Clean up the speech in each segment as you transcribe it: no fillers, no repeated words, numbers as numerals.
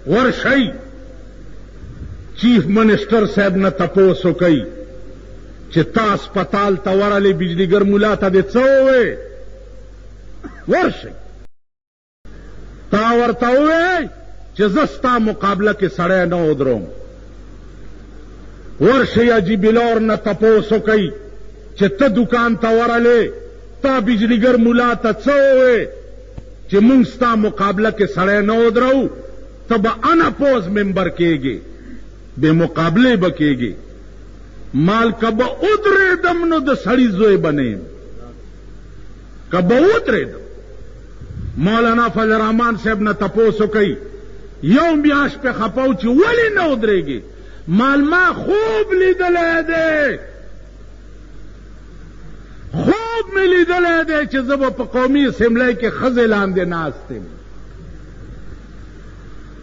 ورشئ چیف منسټر صاحب نه تپوس وکړئ چې تا هسپتال ته ورغلې بجلیګر ملا ته دې څه وویل؟ ورشئ تا ورته وویل چې زه ستا مقابله کې سړی نه ودروم. ورشئ حاجي بلور نه تپوس وکړئ چې ته دوکان ته ورغلې تا بجلیګر ملا ته څه وویل چې مونږ ستا مقابله کې سړی نه ودرو، ته به ان اپوز ممبر کېږې، بې مقابلې به کېږې. مال که به ودرېدم نو د سړي زوی به نه یم. که به ودرېدم. مولانا فضل الرحمن صاحب نه تپوس وکړئ، یو میاشت پې خپه و چې ولې نه ودرېږې؟ مال ما خوب لیدلی دی، خوب مې لیدلی دی چې زه به په قومي اسمبلۍ کې ښځې لاندې ناست یم،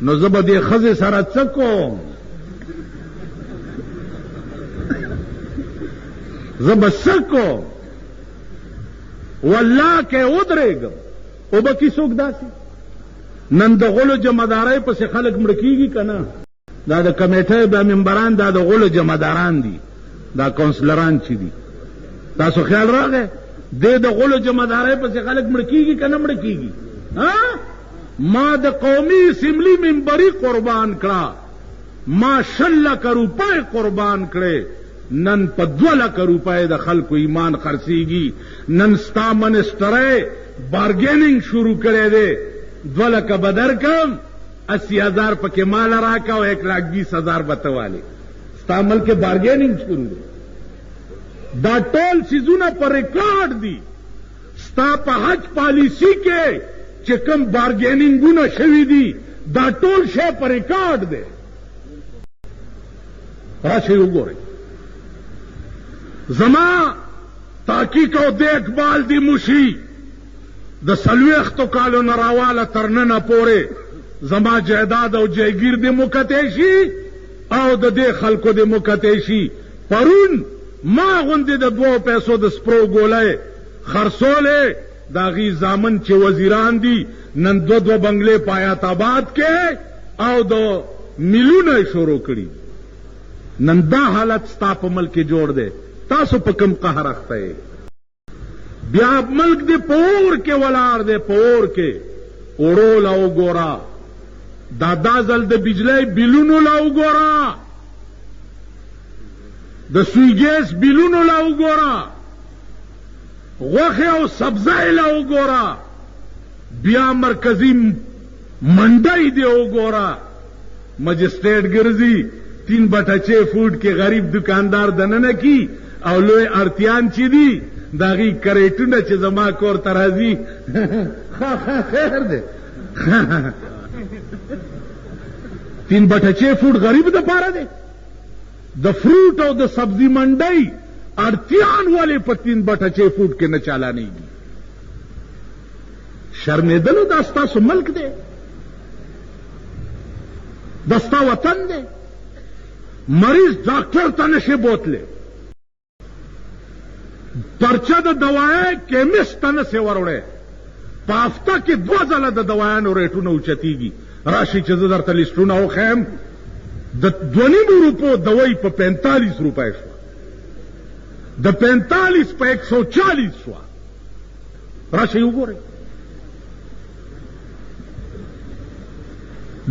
نو زه به دې ښځې سره څه کوم؟ زه به څه کوم؟ والله که ودرېږم وبه کي څوک داسې. نن د غلو جمعدارۍ پسې خلک مړه کېږي که نه؟ دا د کمیټۍ دا ممبران دا د غلو جمعداران دي، دا کونسلران چې دي، تاسو خیال راغی؟ دې د غلو جمعدارۍ پسې خلک مړه کېږي که نه مړه کېږي؟ ما د قومي اسمبلي ممبري قربان کړه، ما 20 لکه روپۍ قربان کړې، نن په 2 لکه روپۍ د خلکو ایمان خرڅېږي. نن ستا منسټرۍ بارګیننګ شروع کړی دی، 2 لکه به درکړم، 80 هزار پکې ماله راکړه او 1,20,000 به ته والې. ستا ملک کې بارګیننګ شروع دی. دا ټول څیزونه په ریکارډ دي. ستا په حج پالیسی کې چې کوم بارګیننګونه شوي دي دا ټول شی په ریکارډ دی. راشئ وګورئ. زما تحقیق او دیکھ بال دی مشي د 40 کالو نه راواله تر ننه پورې زما جایداد او جایګیر دې مکتی شي او د دې خلکو دې مکتی شي. پرون ما غوندې د 2 پیسو د سپرو ګولۍ خرڅولې، د هغوی زامن چې وزیران دي نن دوه دوه بنګلې په حیات آباد کې او د میلونه یې شروع کړي. نن دا حالت ستا په ملک کې جوړ دی، تاسو په کوم قهر اخته یې؟ بیا ملک دې په اور کې ولاړ دی، په اور کې. اوړو له وګوره، دا دا ځل د بجلۍ بلونو له وګوره، د سوی ګیس بلونو له وګوره، غوښې او سبزۍ له وګوره، بیا مرکزي منډۍ دې وګوره. مجسټریټ ګرځي، 3.6 فوټ کې غریب دکاندار دننه کی او لوی اړتیان چې دي د هغوی کرېټونه چې زما کور ته راځي، ښه ښه خیر دی. 3.6 فوټ غریب دپاره دی. د فروټ او د سبزي منډۍ اړتیان ولې په 3.6 فوټ کې نه چالانېږي؟ شرمېدلو دا ستاسو ملک دی، دا ستا وطن دی. مریض ډاکټر ته نشي بوتلی، پرچه د دوایۍ کیمست ته نسې وروړی. په هفته کې 2 ځله د دوایانو ریټونه اوچتېږي. راشئ چې زه درته لیستونه وښیم. د 2.5 روپو دوایي په 45 روپۍ شوه، د 45 په 140 شوه. راشئ وګورئ.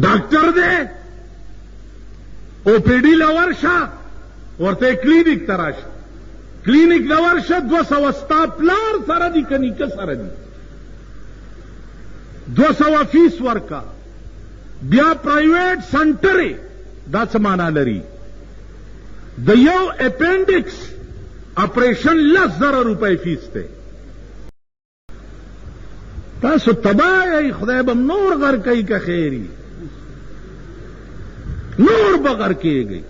ډاکټر دی، او پی ډي له ورشه، ورته یې کلینیک ته راشه، کلینیک له ورشه، 200 ستا پلار سره دي که نیکه سره دي، 200 فیس ورکا. بیا پرایویټ سنټرې، دا څه معنا لري؟ د یو اپینډکس اپریشن 10,000 روپۍ فیس دی. تاسو تباه یئ، خدای به نور غرق کوي که خیري، نور به غرق کېږئ.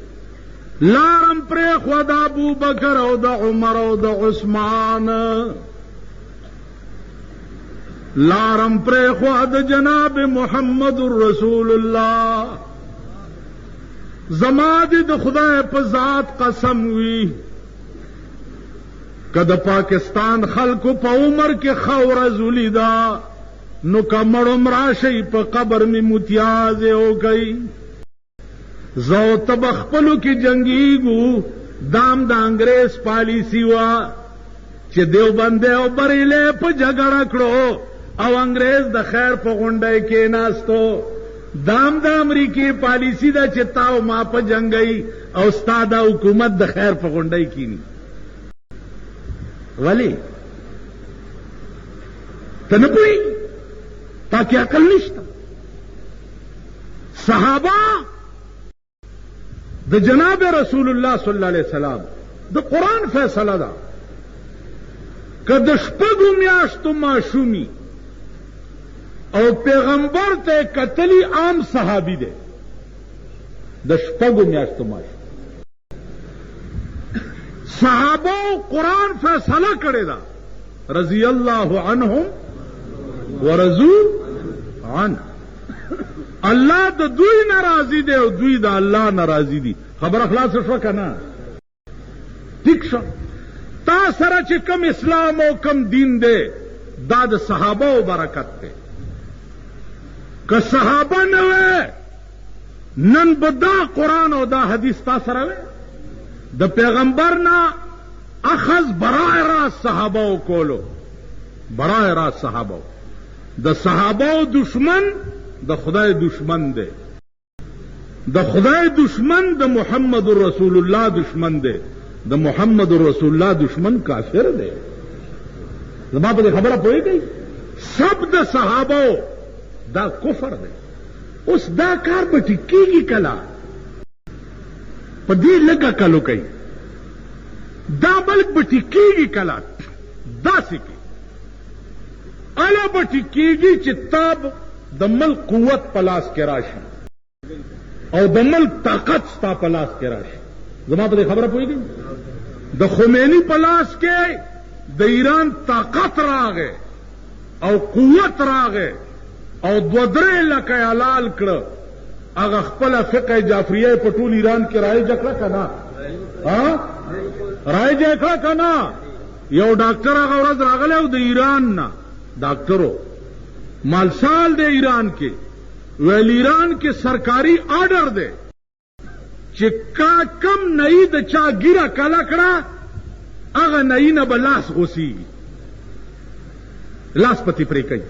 لارم پرېښوه د ابوبکر او د عمر او د عثمان، لارم پرېښوه د جناب محمد رسول الله. زما دې د خدای په ذات قسم وي که د پاکستان خلکو په عمر کې ښه ورځ ولیده، نو که مړ هم راشئ په قبر مې متیازې وکړئ. زه او ته به خپلو کې جنګیږو، دا هم د انګریز پالیسي وه چې دیوبندی او بریلی په جګړه کړو او انګریز د خیر په غونډۍ کېناستو. دا هم د امریکې پالیسي ده چې تا او ما په جنګوي او ستا دا حکومت د خیر په غونډۍ کیني. ولې ته نه پوهېږي؟ تا کې عقل نشته. صحابه د جناب رسول الله صلی الله علیه وسلم د قرآن فیصله ده که د شپږو میاشتو ماشومي او پیغمبر ته کتلی عام صحابي دی، د شپږو میاشتو ماشوم. صحابه قرآن فیصله کړې ده، رضی الله عنهم ورضو عنه. الله د دوی ناراضي دی او دوی د الله ناراضي دي. خبره خلاصه شوه که نه؟ ټیک شو. تا سره چې کوم اسلام او کوم دین دی دا د صحابه او برکت دی. که صحابه نه وی نن به دا قرآن او دا حدیث تا سره وی؟ د پیغمبر نه اخذ برای راست صحابه او کولو، برای راست صحابه. د صحابه او دشمن د خدای دشمن دی، د خدای دشمن د محمد رسول الله دشمن دی، د محمد رسول الله دشمن کافر دی. زما په دې خبره پوهېږئ؟ سب د صحابه دا کفر دی. اوس دا کار به ټیک کېږي کله؟ په دې لږ عقل وکړئ، دا ملک به ټیک کېږي کله؟ داسې کې اله به ټیک کېږي چې تاب د ملک قوت په لاس کې راشي او د ملک طاقت ستا په لاس کې راشي. زما په دې خبره پوهېږئ؟ د خمیني په لاس کې د ایران طاقت راغی او قوت راغی او دوه درې لکه یې حلال کړه. هغه خپله فقه جعفریه په ټول ایران کې رایجه کړه که نه؟ رایجه کړه که نه؟ یو ډاکټر هغه ورځ راغلی او د ایران نه ډاکټرو مالسال دی ایران کې، ویل ایران کې سرکاري آرډر دی چې کا کم نئی د چا ګیره کله کړه هغه نئی نه به لاس غوسیږي، لاس پتې پرې کوي.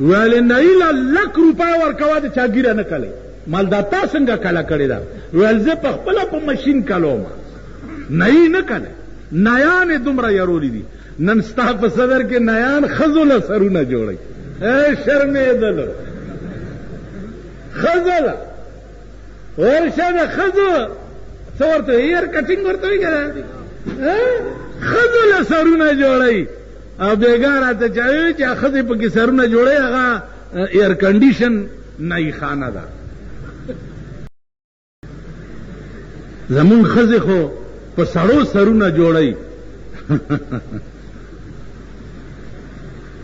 ویل نئی له لک روپۍ ورکوه د چا ګیره نه کلی. مال دا تا څنګه کله کړې ده؟ ویل زه په خپله په مشین کلوم، نئی نه کلی. نیان یې دومره یرولي دي. نن ستا په صدر کې نیان ښځو له سرونه جوړوي. ای شرمېدلو ښځو له ورشه د ښځو څه ورته هیر کټینګ ورته وایي که نه؟ ښځو له سرونه جوړوي. او بېګا راته چا وویل چې ښځې پکې سرونه جوړوي، هغه ایر کنډیشن نایي خانه ده. زمونږ ښځې خو په سړو سرونه جوړوي،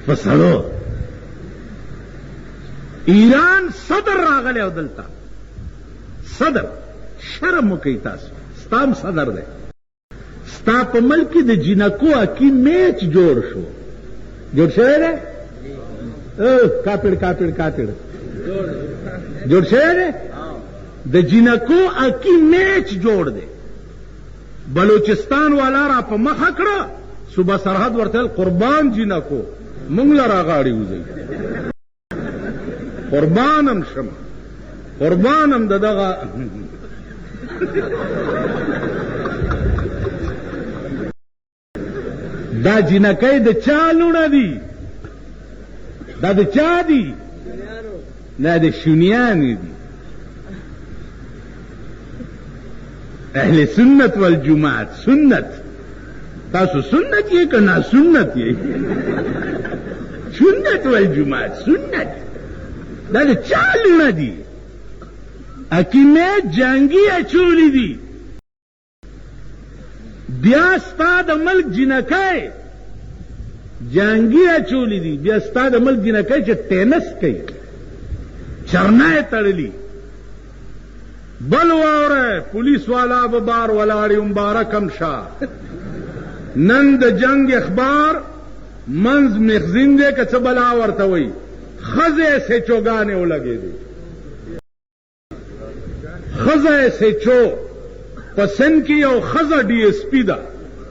په سړو. ایران صدر راغلی او دلته صدر، شرم وکړئ تاسو، ستا هم صدر دی. ستا په ملک کې د جینکو اکی میچ جوړ شو، جوړ شوی دی؟ کاپړ کاپړ کاپړ جوړ شوی دی. د جینکو اکی میچ جوړ دی. بلوچستان والا را په مخه کړه، صوبه سرحد ورته قربان جینکو مونږ له راغاړې وځئ، قربانم شم، قربانم د دغه دا جینکۍ د چا لوڼه دي؟ دا د چا دي؟ دا د شونیانو دي. اهل سنت والجماعت، سنت تاسو سنت یې که نا سنت یې؟ سنت والجماعت سنت دا د چا لوڼه دي؟ اکیمې جنګي اچولي دي. بیا ستا د ملک جینکۍ جنګي اچولي دي، بیا ستا د ملک جینکۍ چې ټینس کوي، چرنا یې تړلي. بل واوره، پولیس والا به بار ولاړی، مبارکم شه. نن د جنگ اخبار منځ مخزین دی که څه بلا ورته وایي. ښځې ایس ایچ اوګانې ولګېدې. ښځه ایس ایچ او په سند کې یو ښځه ډي ایس پي ده.